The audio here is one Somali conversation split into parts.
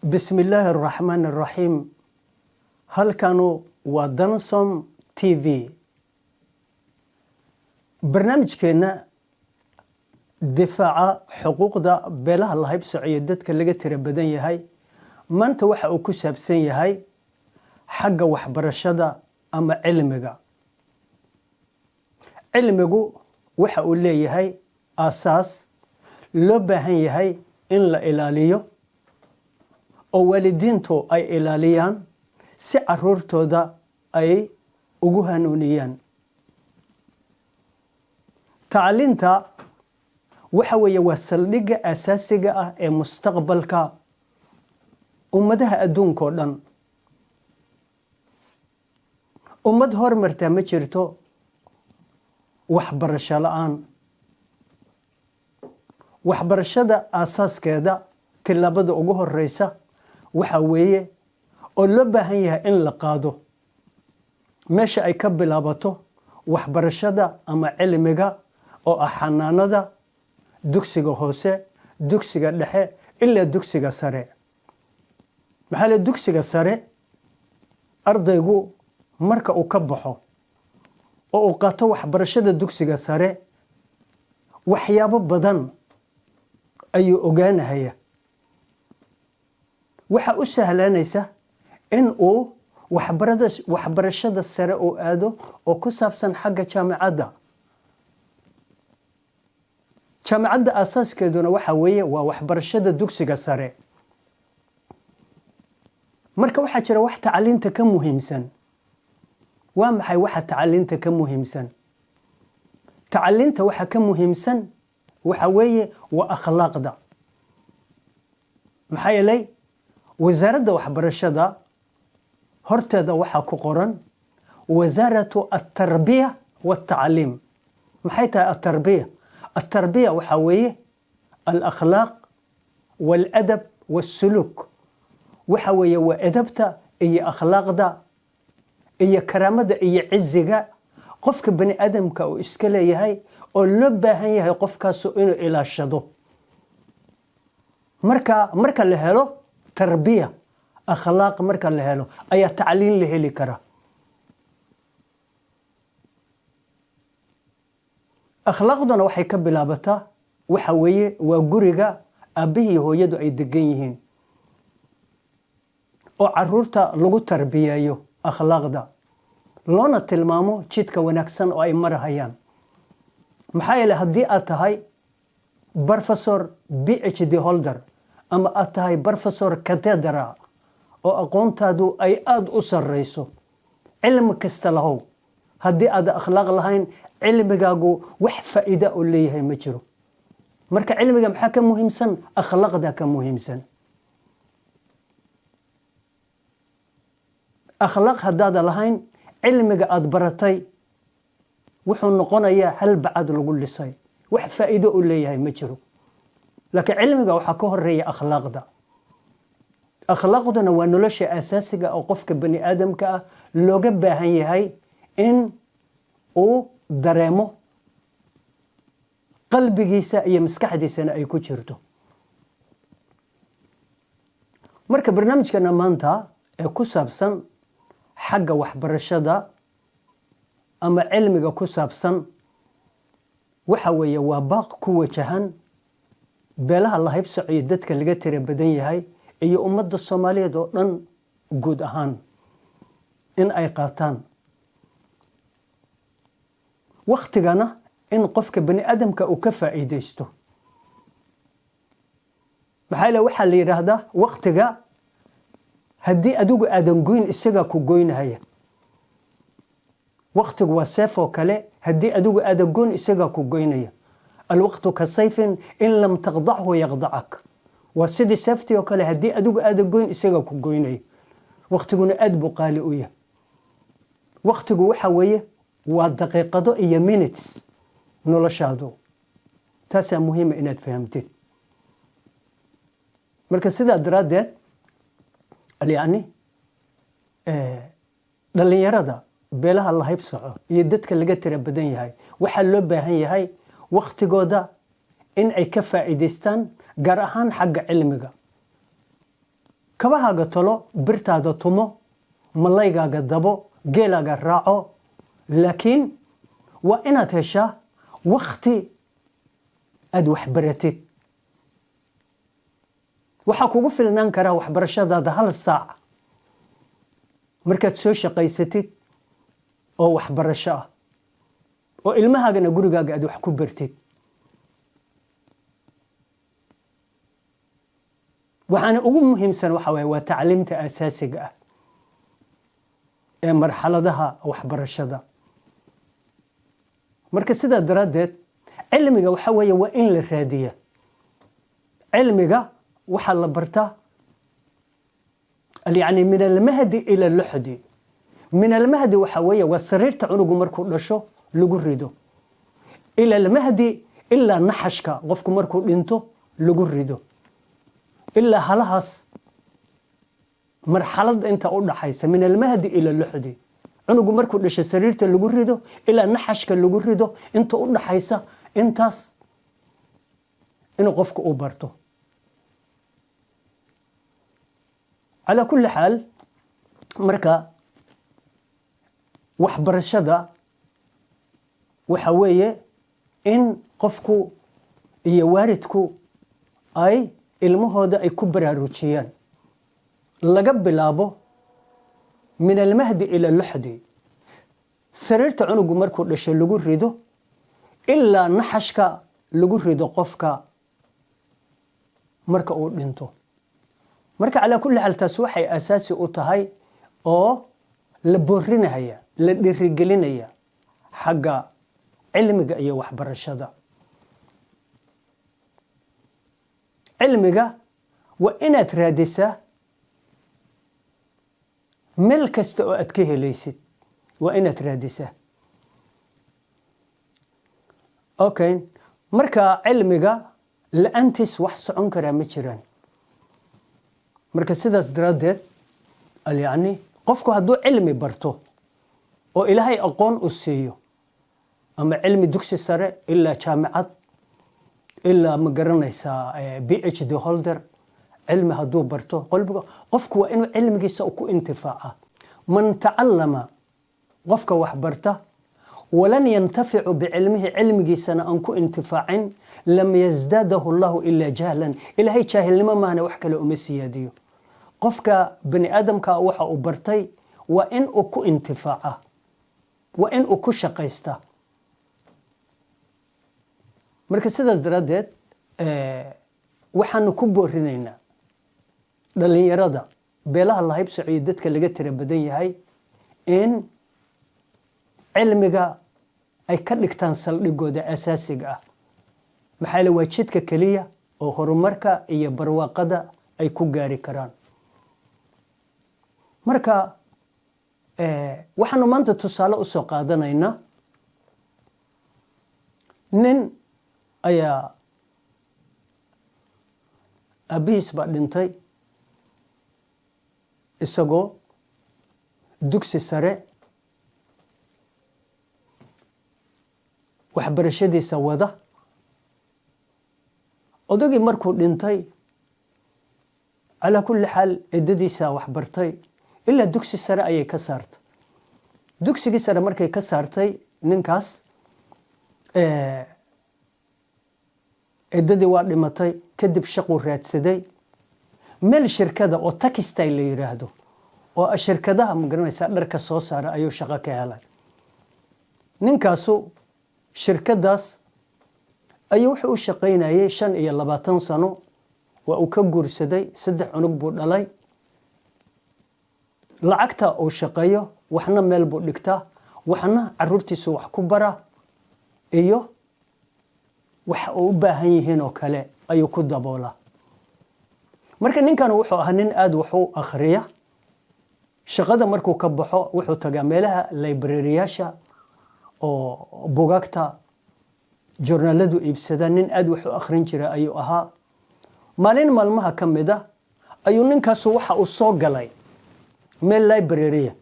Bismi illaahi araxmaan araxiim. Halkanu waa Dansom TV. Barnaamijkeenna difaaca xuquuqda beelaha la haybsociyo, dadka laga tira badan yahay, maanta waxa uu ku saabsan yahay xagga waxbarashada ama cilmiga. Cilmigu waxa uu leeyahay aasaas loo baahan yahay in la ilaaliyo oo waalidiintu ay ilaaliyaan si caruurtooda ay ugu hanuuniyaan. Tacliinta waxa weeye waa saldhigga asaasiga ah ee mustaqbalka ummadaha adduunka oo dhan. Ummad hormartaa ma jirto waxbarasho la-aan. Waxbarashada aasaaskeeda, tillaabada ugu horeysa waxa weeye oo loo baahan yahay in la qaado, meesha ay ka bilaabato waxbarashada ama cilmiga, oo ah xanaanada, dugsiga hoose, dugsiga dhexe ilaa dugsiga sare. Maxaa le, dugsiga sare ardaygu marka uu ka baxo oo uu qaato waxbarashada dugsiga sare, waxyaabo badan ayuu ogaanahaya. Waxaa u sahlanaysa in uu waxbarashada sare uu aado oo ku saabsan xagga jaamicadda. Jaamicadda aasaaskeeduna waxa weeye waa waxbarashada dugsiga sare. Marka waxaa jira wax tacliinta ka muhiimsan. Waa maxay waxa tacliinta ka muhiimsan? Tacliinta waxa ka muhiimsan waxa weeye waa akhlaaqda. Maxaa yeelay, wasaaradda waxbarashada horteeda waxaa ku qoran "Wasaaratu altarbiya waltacliim". Maxay tahay altarbiya? Altarbiya waxaa weeye alakhlaaq waaladab waasuluuk. Waxa weeye waa edabta iyo akhlaaqda iyo karaamada iyo ciziga qofka bani aadamka uu iska leeyahay oo loo baahan yahay qofkaasu inuu ilaashado. Marka la helo tarbiya, akhlaaq marka la helo, ayaa tacliin la heli karaa. Akhlaaqduna waxay ka bilaabataa, waxa weeye, waa guriga aabbihii hooyadu ay degan yihiin oo caruurta lagu tarbiyeeyo akhlaaqda, loona tilmaamo jidka wanaagsan oo ay marahayaan. Maxaa yeele, haddii aad tahay professor PhD holder ama aad tahay professor cathedra oo aqoontaadu ay aada u sarreyso, cilmi kasta lahow, haddii aad akhlaaq lahayn, cilmigaagu wax faa'iida oo leeyahay ma jiro. Marka cilmiga maxaa ka muhiimsan? Akhlaaqda ka muhiimsan. Akhlaaq haddaada lahayn, cilmiga aada baratay wuxuu noqonayaa hal bacad lagu lisay, wax faa'iido u leeyahay ma jiro. Laakiin cilmiga waxaa ka horeeya akhlaaqda. Akhlaaqduna waa nolosha asaasiga oo qofka bani aadamka ah looga baahan yahay in uu dareemo, qalbigiisa iyo maskaxdiisana ay ku jirto. Marka barnaamijkana maanta ee ku saabsan xagga waxbarashada ama cilmiga ku saabsan waxa weeye waa baaq ku wajahan beelaha la haybsociyo, dadka laga tira badan yahay iyo ummadda Soomaaliyeed oo dhan guud ahaan, in ay qaataan waktigana, in qofka bani aadamka uu ka faa'iidaysto. Maxaa yeele, waxaa la yidhaahdaa waktiga haddii adigu aadan goyn, isagaa ku goynahaya. Waktigu waa seef oo kale, haddii adigu aadan goyn, isagaa ku goynaya. "Alwaqtu ka sayfin, in lam taqdachu yaqdacak." Waa sidii seeftii oo kale, haddii adigu aadan goyn, isagaa ku goynaya. Waktiguna aad buu qaali u yahay. Waktigu waxa weeye waa daqiiqado iyo minutes noloshaadu. Taasaa muhiima inaad fahamtid. Marka sidaa daraaddeed, yani, dhallinyarada beelaha la hayb soco iyo dadka laga tira badan yahay waxaa loo baahan yahay waktigooda in ay ka faa'iidaystaan, gaar ahaan xagga cilmiga. Kabahaaga tolo, birtaada tumo, malaygaaga dabo, geelaaga raaco, laakiin waa inaad heshaa wakti aada waxbaratid. Waxaa kugu filnaan karaa waxbarashadaada hal saac markaad soo shaqaysatid oo waxbarasho ah, oo ilmahaagana gurigaaga aad wax ku bartid. Waxaana ugu muhiimsan waxa waye waa tacliimta asaasiga ah ee marxaladaha waxbarashada. Marka sidaa daraaddeed cilmiga waxa weeye waa in la raadiya. Cilmiga waxaa la bartaa yani min almahdi ila luxdi. Min almahdi waxa weeye waa sariirta cunugu markuu dhasho lagu rido, ila almahdi, ilaa naxashka qofku markuu dhinto lagu rido, ilaa halahaas marxalada inta u dhaxaysa, min almahdi ila luxdi, cunugu markuu dhasho sariirta lagu rido ilaa naxashka lagu rido, inta u dhaxaysa intaas inuu qofku u barto. Calaa kulli xaal, marka waxbarashada waxa weeye in qofku iyo waalidku ay ilmahooda ay ku baraarujiyaan laga bilaabo min almahdi ila luxdi, sariirta cunugu markuu dhasho lagu rido ilaa naxashka lagu rido qofka marka uu dhinto. Marka calaa kulli xaal, taas waxay asaasi u tahay oo la boorinaya, la dhiirigelinaya xagga cilmiga iyo waxbarashada. Cilmiga waa inaad raadisaa meel kasta oo aad ka helaysid, waa inaad raadisaa. Okay, marka cilmiga la-aantiis wax socon karaa ma jiraan. Marka sidaas daraaddeed, yacni qofku hadduu cilmi barto oo Ilaahay aqoon u siiyo, ama cilmi dugsi sare ilaa jaamicad ilaa, ma garanaysaa, PhD holder, cilmi hadduu barto qolbiga qofku waa inuu cilmigiisa ku intifaaca. Man tacallama, qofka wax barta, walan yantaficu bicilmihi, cilmigiisana aan ku intifaacin, lam yazdaadahu Allahu ilaa jahlan, Ilaahay jaahilnimo maahna wax kale uma siyaadiyo. Qofka bani aadamka waxa uu bartay waa in uu ku intifaaca, waa in uu ku shaqaysta. Marka sidaas daraaddeed waxaanu ku boorinaynaa dhalinyarada beelaha la haybsociyo, dadka laga tira badan yahay, in cilmiga ay ka dhigtaan saldhigooda asaasiga ah. Maxaa yeele waa jidka keliya oo horumarka iyo barwaaqada ay ku gaari karaan. Marka waxaanu maanta tusaale usoo qaadanaynaa nin ayaa aabbihiis baa dhintay isagoo dugsi sare waxbarashadiisa wada. Odagii markuu dhintay, calaa kulli xaal, eddadiisaa waxbartay ilaa dugsi sare ayay ka saartay. Dugsigii sare markay ka saartay ninkaas, eddadii waa dhimatay. Kadib shaquu raadsaday meel shirkada oo textile la yidhaahdo, oo shirkadaha, magaranaysaa, dharka soo saara ayuu shaqo ka helay. Ninkaasu shirkadaas ayuu wuxuu u shaqaynayay 25 sano. Waa uu ka guursaday, saddex cunug buu dhalay. Lacagta uu shaqeeyo waxna meel buu dhigtaa, waxna caruurtiisu wax ku bara, iyo waxa uu u baahan yihiin oo kale ayuu ku daboolaa. Marka ninkan wuxuu ahaa nin aada wax u akhriya. Shaqada markuu ka baxo wuxuu tagaa meelaha librariyaasha oo bugaagta joornaaladu iibsada. Nin aada wax u akhrin jira ayuu ahaa. Maalin maalmaha ka mid a ayuu ninkaasu waxa uu soo galay meel librarya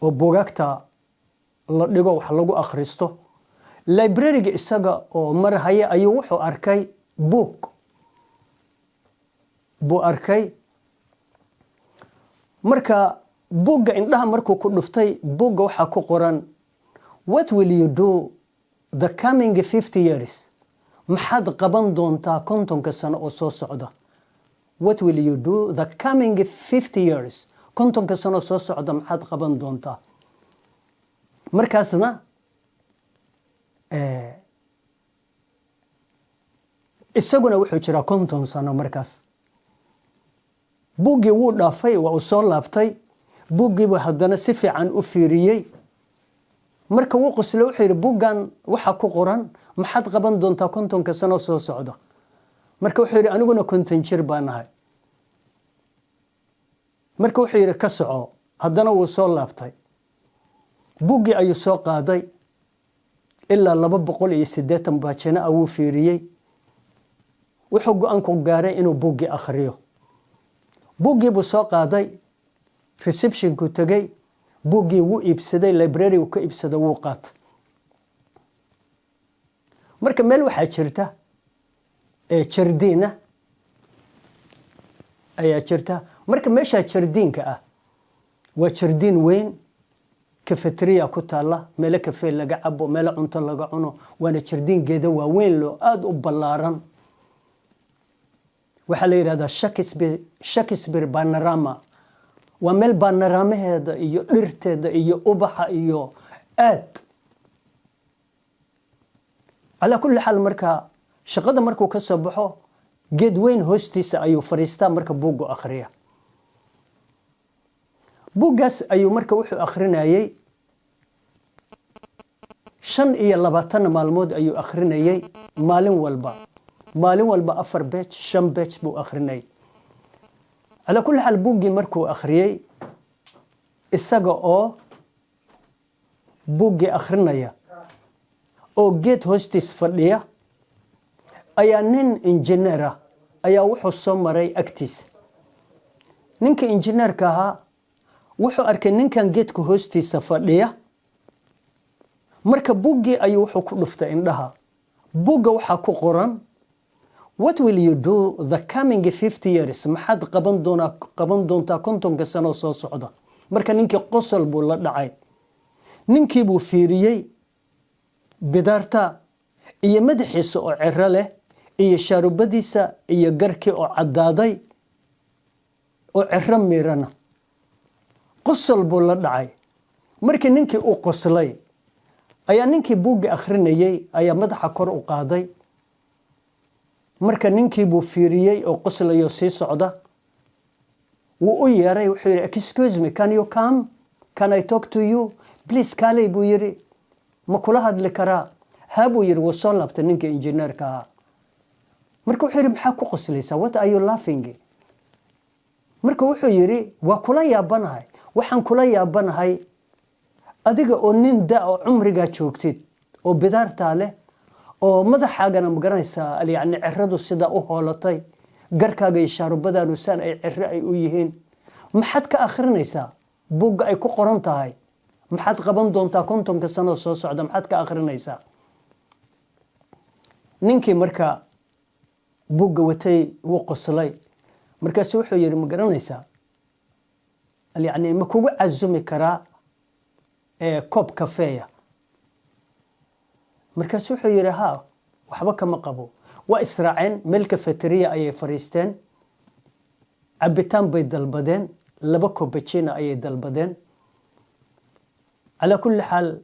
oo bugaagta la dhigo, wax lagu akhristo. Librariga isaga oo marhaya ayuu wuxuu arkay book buu arkay. Marka buugga indhaha markuu ku dhuftay, buugga waxaa ku qoran, "What will you do the coming 50 years?" Maxaad qaban doontaa 50-ka sano oo soo socda? What will you do the coming 50 years? 50-ka sano soo socda maxaad qaban doontaa? Markaasna isaguna wuxuu jiraa 50 sano. Markaas buuggii wuu dhaafay, waa uu soo laabtay. Buuggiibuu haddana si fiican u fiiriyey. Marka wuu qoslay. Wuxuu yidhi, "Buuggan waxaa ku qoran maxaad qaban doontaa 50-ka sano soo socda." Marka wuxuu yidhi, "Aniguna 50 jir baa nahay." Marka wuxuu yidhi, "Ka soco." Haddana wuu soo laabtay. Buuggii ayuu soo qaaday. Ilaa 280 baajino ah wuu fiiriyey. Wuxuu go-aanku gaaray inuu buuggii akhriyo. Buuggii buu soo qaaday, receptionku tegey, buuggii wuu iibsaday, library ka iibsada, wuu qaatay. Marka meel waxaa jirta jardiina ayaa jirta. Marka meeshaa jardiinka ah waa jardiin weyn, cafeteria ku taalla, meelo kafee laga cabo, meelo cunto laga cuno, waana jardiin geeda waaweyn loo aada u ballaaran. Waxaa la yidhahdaa Shakespeare Panorama. Waa meel panoramaheeda iyo dhirteeda iyo ubaxa iyo aad. Calaa kulli xaal, marka shaqada markuu ka soo baxo, geed weyn hoostiisa ayuu fadhiistaa. Marka buuggu akhriya, buuggaas ayuu marka wuxuu akhrinayey 25 maalmood ayuu akhrinayey. Maalin walba, maalin walba afar page, shan page buu akhrinayay. Calaa kulli xaal, buuggii markuu akhriyey, isaga oo buuggii akhrinaya oo geed hoostiis fadhiya, ayaa nin injineer ah ayaa wuxuu soo maray agtiisa. Ninka injineerka ahaa wuxuu arkay ninkan geedka hoostiisa fadhiya. Marka buuggii ayuu wuxuu ku dhuftay indhaha. Buugga waxaa ku qoran, "What will you do the coming 50 years?" Maxaad qaban doontaa 50-ka sano soo socda? Marka ninkii qosol buu la dhacay. Ninkii buu fiiriyey, bidaarta iyo madaxiisa oo cero leh iyo shaarubadiisa iyo garkii oo caddaaday oo cero miirana. Qosol buu la dhacay. Markii ninkii u qoslay, ayaa ninkii buugga akhrinayey ayaa madaxa kor u qaaday. Marka ninkii buu fiiriyey oo qoslayo sii socda. Wuu u yeeray. Wuxuu yidhi, "Excuse me, can you come? Can I talk to you, please?" "Kaalay," buu yidhi, "ma kula hadli karaa?" "Ha," buu yidhi. Wuu soo laabtay ninka injineerka ahaa. Marka wuxuu yidhi, "Maxaa ku qoslaysaa? What are you laughing?" Marka wuxuu yidhi, "Waa kula yaabanahay. Waxaan kula yaabanahay adiga oo nin da oo cumrigaa joogtid oo bidaartaa leh oo madaxaagana, magaranaysaa, yani ceradu sidaa u hoolatay, garkaaga iyo shaarubadaanu saan ay cero ay u yihiin, maxaad ka akhrinaysaa buugga ay ku qoran tahay maxaad qaban doontaa 50-ka sanoo soo socda? Maxaad ka akhrinaysaa?" Ninkii marka buugga watay wuu qoslay. Markaasu wuxuu yidhi, "Ma garanaysaa, yani ma kugu casumi karaa koob kafeeya?" Markaasu wuxuu yidhi, "Ha, waxba kama qabo." Waa israaceen. Meel cafeteria ayay fadhiisteen. Cabitaan bay dalbadeen, laba cappuccino ayay dalbadeen. Calaa kulli xaal,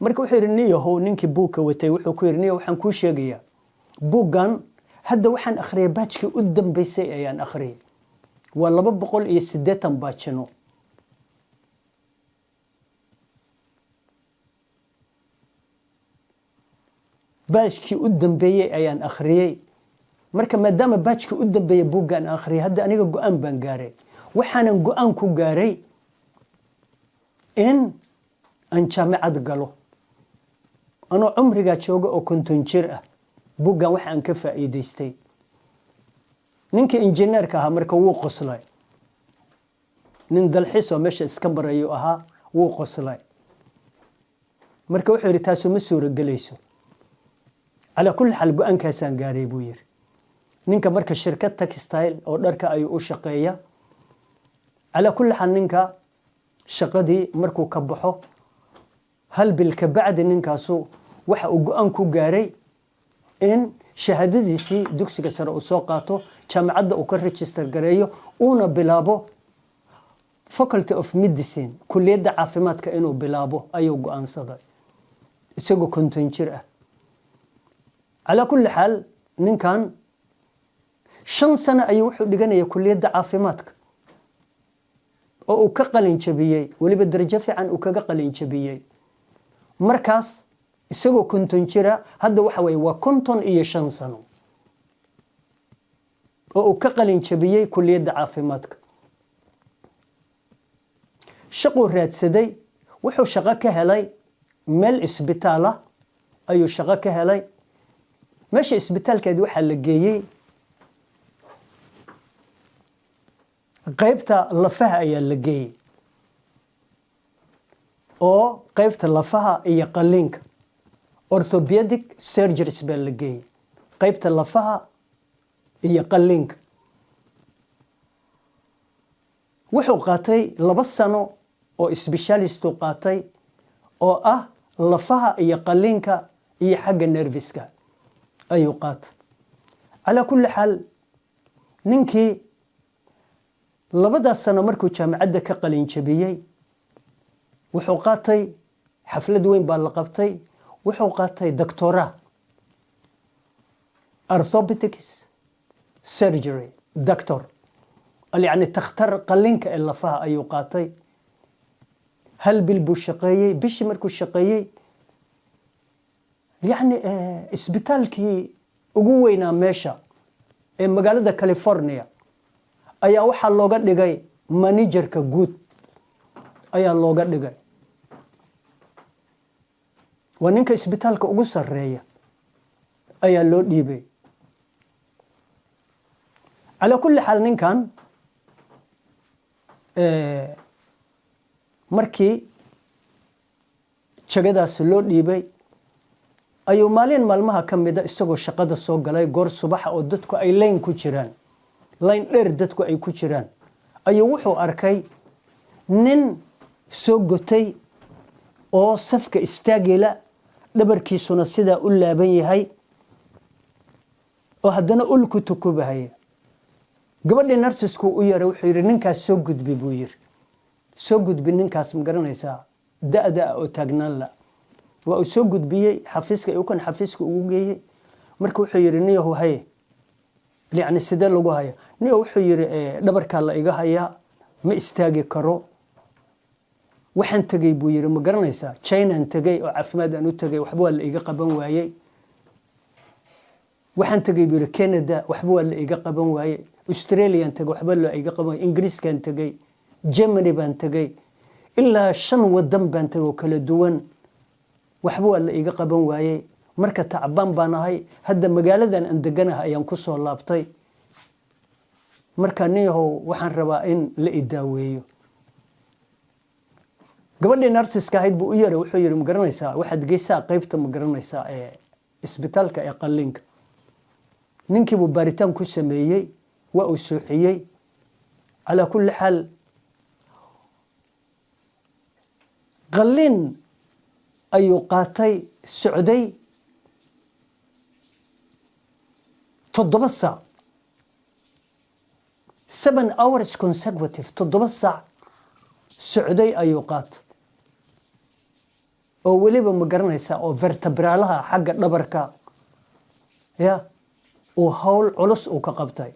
marka wuxuu yidhi, "Niyahow," ninkii buugka watay wuxuu ku yidhi, "Niyahow, waxaan kuu sheegayaa buuggan hadda waxaan akhriyay, page-kii u dambeysay ayaan akhriyay. Waa 280 baajino. Page-kii u dambeeyey ayaan akhriyey. Marka maadaama page-kii u dambeeyey buuggaan akhriyay, hadda aniga go-aan baan gaaray. Waxaanan go-aan ku gaaray in aan jaamicad galo anoo cumrigaa jooga oo 50 jir ah, buuggan waxa aan ka faa'iidaystay." Ninkii injineerka ahaa marka wuu qoslay. Nin dalxiis oo meesha iska marayuu ahaa. Wuu qoslay. Marka wuxuu yidhi, "Taasu ma suuragelayso. Calaa kulli xaal, go-aankaasaan gaaray," buu yidhi. Ninka marka shirkad textile oo dharka ayuu u shaqeeya. Calaa kulli xaal, ninka shaqadii markuu ka baxo, hal bil ka bacdi, ninkaasu waxa uu go-aan ku gaaray in shahaadadiisii dugsiga sare uu soo qaato, jaamacadda uu ka register gareeyo, uuna bilaabo Faculty of Medicine, kuliyadda caafimaadka inuu bilaabo ayuu go-aansaday, isagoo 50 jir ah. Calaa kulli xaal, ninkan 5 sano ayuu wuxuu dhiganaya kuliyadda caafimaadka, oo uu ka qalin jabiyey, weliba darajo fiican uu kaga qalin jabiyey. Markaas isagoo 50 jira, hadda waxa weye waa 55 sano oo uu ka qalin jabiyey kuliyadda caafimaadka. Shaquu raadsaday. Wuxuu shaqo ka helay meel isbitaala ayuu shaqo ka helay. Meesha isbitaalkeed waxaa la geeyey qaybta lafaha ayaa la geeyey, oo qaybta lafaha iyo qaliinka, orthopedic surgeries baa la geeyey, qaybta lafaha iyo qaliinka. Wuxuu qaatay 2 sano oo specialist uu qaatay, oo ah lafaha iyo qaliinka iyo xagga nerves-ka ayuu qaatay. Calaa kulli xaal, ninkii labadaas sano markuu jaamacadda ka qalin jabiyey, wuxuu qaatay, xaflad weyn baa la qabtay, wuxuu qaatay doctora, orthopedics surgery doctor, yacni takhtar qalinka ee lafaha ayuu qaatay. Hal bil buu shaqeeyey. Bishii markuu shaqeeyey, yacni isbitaalkii ugu weynaa meesha ee magaalada California ayaa waxaa looga dhigay manager-ka guud ayaa looga dhigay. Waa ninka isbitaalka ugu sarreeya ayaa loo dhiibay. Calaa kulli xaal, ninkan markii jagadaas loo dhiibay ayuu maalin maalmaha ka mida, isagoo shaqada soo galay goor subaxa oo dadku ay line ku jiraan, line dheer dadku ay ku jiraan, ayuu wuxuu arkay nin soo gotay oo safka istaagila, dhabarkiisuna sidaa u laaban yahay, oo haddana ul ku tukubahaya. Gabadhii nurses-ku u yaray, wuxuu yidhi, "Ninkaas soo gudbi," buu yidhi. "Soo gudbi ninkaas, ma garanaysaa, da-da oo taagnaan la." Waa uu soo gudbiyey xafiiska, kan xafiiska ugu geeyey. Marka wuxuu yidhi, "Niyahu, haye, yani sidee lagu haya, niyo?" Wuxuu yidhi, "Dhabarkaa la iga hayaa, ma istaagi karo. Waxaan tegey," buu yidhi, "ma garanaysaa, Chinaan tegey oo caafimaad aan u tegey, waxba waa la iga qaban waayey. Waxaan tegey," buu yidhi, "Canada, waxba waa la iga qaban waayey. Australian tegey, waxba la iga qaban waayey. Ingiriiskaan tegey, Germany baan tegey, ilaa shan wadan baan tegey oo kala duwan, waxba waa la iga qaban waayey. Marka tacbaan baan ahay. Hadda magaaladan aan deganahay ayaan ku soo laabtay. Marka niyahow, waxaan rabaa in la idaaweeyo." Gabadhii nurses-ka ahayd buu u yeray. Wuxuu yidhi, "Ma garanaysaa, waxaad geysaa qaybta, ma garanaysaa, ee isbitaalka ee qalliinka." Ninkii buu baaritaan ku sameeyey, waa uu suuxiyey. Calaa kulli xaal, qalliin ayuu qaatay socday 7 saac, 7 hours consecutive, 7 saac socday ayuu qaatay, oo weliba, ma garanaysaa, oo vertebra-laha xagga dhabarka ya uu hawl culus uu ka qabtay.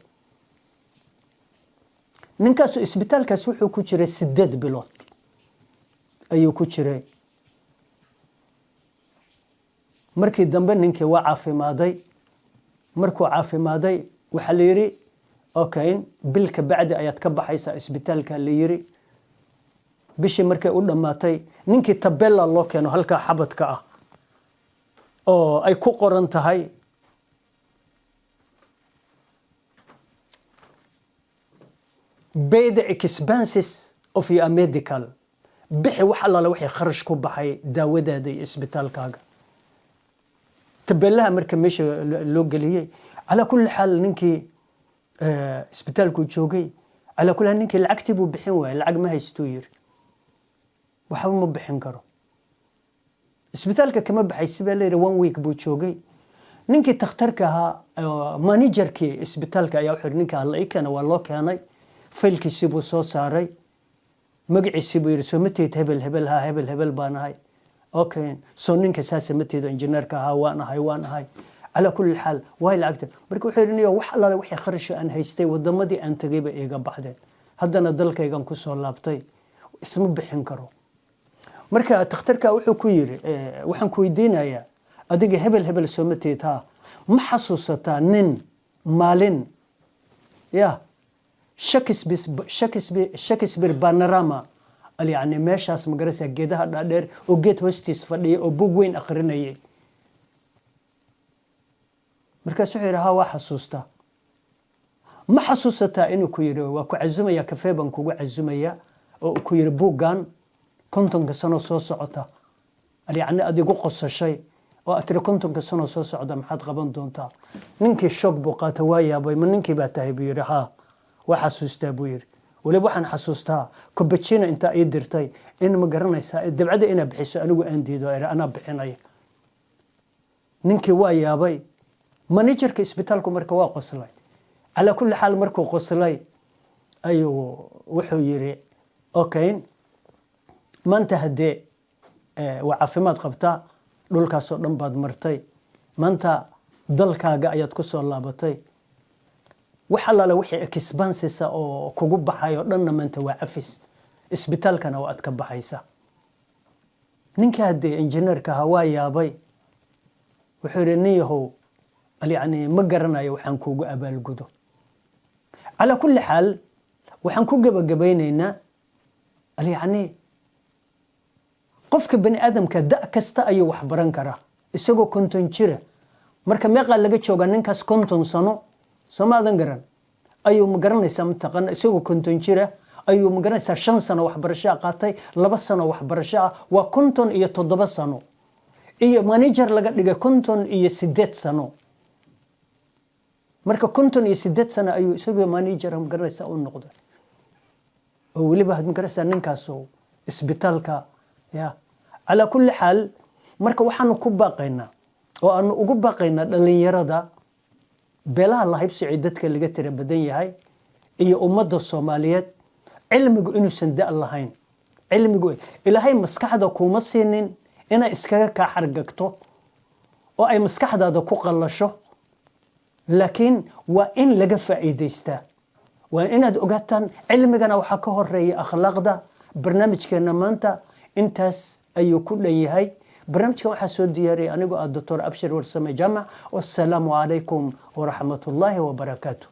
Ninkaasu isbitaalkaas wuxuu ku jiray 8 bilood ayuu ku jiray. Markii dambe ninkii waa caafimaaday. Markuu caafimaaday, waxaa la yidhi, "Okay, bil ka bacdi ayaad ka baxaysaa isbitaalka," la yidhi. Bishii markay u dhammaatay, ninkii tabella loo keeno halkaa xabadka ah oo ay ku qoran tahay "Pay the expenses of your medical", bixi wax allaale waxay kharash ku baxay daawadaada iyo isbitaalkaaga. Tabellaha marka meesha loo geliyey. Calaa kulli xaal, ninkii isbitaalkuu joogay. Calaa kulli haal, ninkii lacagtii buu bixin waayey. Lacag ma haystuu yiri, waxba ma bixin karo. Isbitaalka kama baxay baa layidhi. One week buu joogay. Ninkii takhtarka ahaa, managerkii isbitaalka ayaa wuxuu yidhi, "Ninka hala ii keena." Waa loo keenay. Faylkiisii buu soo saaray, magaciisii buu yidhi, "Soo ma tihid hebel hebel?" "Ha, hebel hebel baan ahay." "Okay, soo ninka saasa ma tihid oo injineerka ahaa?" "Waan ahay, waan ahay." Calaa kulli xaal, waay lacagta. Marka wuxuu yidhi, "Niyo, wax allaale wixii kharasho aan haystay wadamadii aan tegay bay iiga baxdeen. Haddana dalkaygan kusoo laabtay, isma bixin karo." Marka takhtarka wuxuu ku yidhi, "Waxaan ku weydiinayaa, adiga hebel hebel soo ma tihid?" "Ha." "Ma xasuusataa nin maalin ya Shakespeare panorama, yani meeshaas magaraysaa, geedaha dhaadheer oo geed hoostiis fadhiya oo buug weyn akhrinayay?" Markaas wuxuu yidhi, "Ha, waa xasuustaa." "Ma xasuusataa inuu ku yidhi, 'Waa ku casumaya, kafee baan kugu casumaya,' oo ku yidhi, 'Buuggan 50-ka sano soo socota,' yacni aad igu qosashay oo aad tiri, 50-ka sano soo socda maxaad qaban doontaa?" Ninkii shock buu qaata, waa yaabay. "Ma ninkii baa tahay?" buu yidhi. "Haa, waa xasuustaa," buu yidhi. "Weliba waxaan xasuustaa cappuccino intaa ii dirtay in, ma garanaysaa, dabcada inaa bixiso anigu aan diido, iri anaa bixinaya." Ninkii waa yaabay. Managerka isbitaalku marka waa qoslay. Calaa kulli xaal, markuu qoslay ayuu wuxuu yidhi, "Okay, maanta haddee waa caafimaad qabtaa, dhulkaasoo dhan baad martay, maanta dalkaaga ayaad ku soo laabatay, wax allaale wixii expenses ah oo kugu baxay oo dhanna maanta waa cafis, isbitaalkana waa aad ka baxaysa." Ninka haddee injineerka ahaa waa yaabay. Wuxuu yidhi, "Nin yahow, yani ma garanayo waxaan kuugu abaalgudo." Calaa kulli xaal, waxaan ku gebagabaynaynaa, yani qofka bani aadamka da' kasta ayuu wax baran karaa, isagoo 50 jira. Marka meeqaa laga joogaa ninkaas? 50 sano, soo ma adan garan? Ayuu, ma garanaysaa, mataqaana, isagoo 50 jira ayuu, ma garanaysaa, 5 sano waxbarasho qaatay, 2 sano waxbarasho ah, waa 57 sano, iyo manager laga dhigay 58 sano. Marka 58 sano ayuu isagoo manager, ma garanaysaa, u noqday, oo weliba, ma garanaysaa, ninkaasoo isbitaalka ya. Calaa kulli xaal, marka waxaanu ku baaqaynaa oo aanu ugu baaqaynaa dhalinyarada beelaha la haybsocay, dadka laga tira badan yahay iyo ummadda Soomaaliyeed, cilmigu inuusan da' lahayn. Cilmigu Ilaahay maskaxda kuuma siinin inay iskaga kaa xargagto oo ay maskaxdaada ku qallasho, laakiin waa in laga faa'iidaystaa. Waa inaad ogaataan, cilmigana waxaa ka horeeya akhlaaqda. Barnaamijkeena maanta intaas ayuu ku dhan yahay. Barnaamijkan waxaa soo diyaariyay anigoo ah Doctor Abshir Warsame Jaamac. Wassalaamu calaykum waraxmat ullaahi wabarakaatu.